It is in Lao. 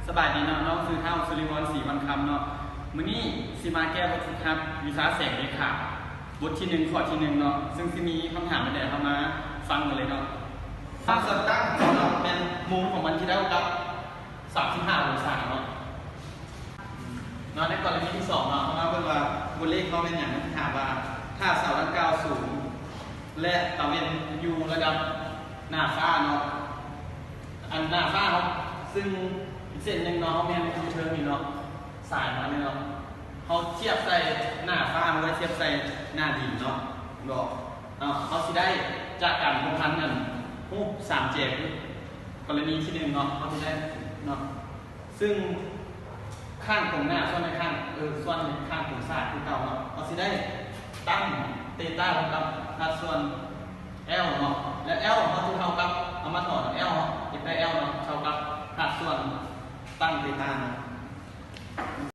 ສະບາຍດີເນາະ, ນ້ອງຊື່ທ້າວສຸລິວອນ ສີວັນຄຳເນາະ. ມື້ນີ້ຊິມາແກ້ບົດຝຶກຫັດວິຊາແສງເລຂາ ບົດທີໜຶ່ງ ຂໍ້ທີໜຶ່ງເນາະ, ເຊິ່ງຊິມີຄຳຖາມແບບໃດ ເຮົາມາຟັງກັນເລີຍເນາະ. ຄ່າສ່ວນຕັ້ງຂອງເຮົາເນາະ ແມ່ນມຸມຂອງມັນທີ່ເທົ່າກັບສາມສິບຫ້າອົງສາເນາະ. ເນາະ ໃນກໍລະນີທີສອງເນາະ ເຮົາມາເບິ່ງວ່າບົດເລກເຮົາແມ່ນຫຍັງ. ມັນຖາມວ່າ ຖ້າເສົາດັ່ງກ່າວສູງ ແລະ ຕາເວັນຢູ່ລະດັບໜ້າຟ້າເນາະ, ອັນໜ້າຟ້າເຮົາ ຊຶ່ງເສັ້ນໜຶ່ງເນາະ ເຮົາແມ່ນຢູ່ເທິງນີ້ເນາະ ສາຍມານີ້ເນາະ, ເຮົາທຽບໃສ່ໜ້າຟ້າ ເຮົາໄດ້ທຽບໃສ່ໜ້າດິນເນາະ ເນາະ. ເຮົາຊິໄດ້ຈາກການພົວພັນອັນຮູບສາມແຈຄື ກໍລະນີທີໜຶ່ງເນາະ ເຮົາຊິໄດ້ເນາະ ຊຶ່ງຂ້າງກົງໜ້າສ່ວນໃນຂ້າງ ເອີ ສ່ວນຂ້າງກົງຊ້າຍຄືເກົ່າເນາະ, ເຮົາຊິໄດ້ຕັ້ງເຕຕາເທົ່າກັບຮາກສ່ວນແອວເນາະ ແລະ ແອວເຮົາຊິເທົ່າກັບ ເອົາມາຖອນແອວເນາະ ເຮັດໃຫ້ແອວເນາະ ເທົ່າກັບຮາກສ່ວນຕັ້ງເຕຕາເນາະ.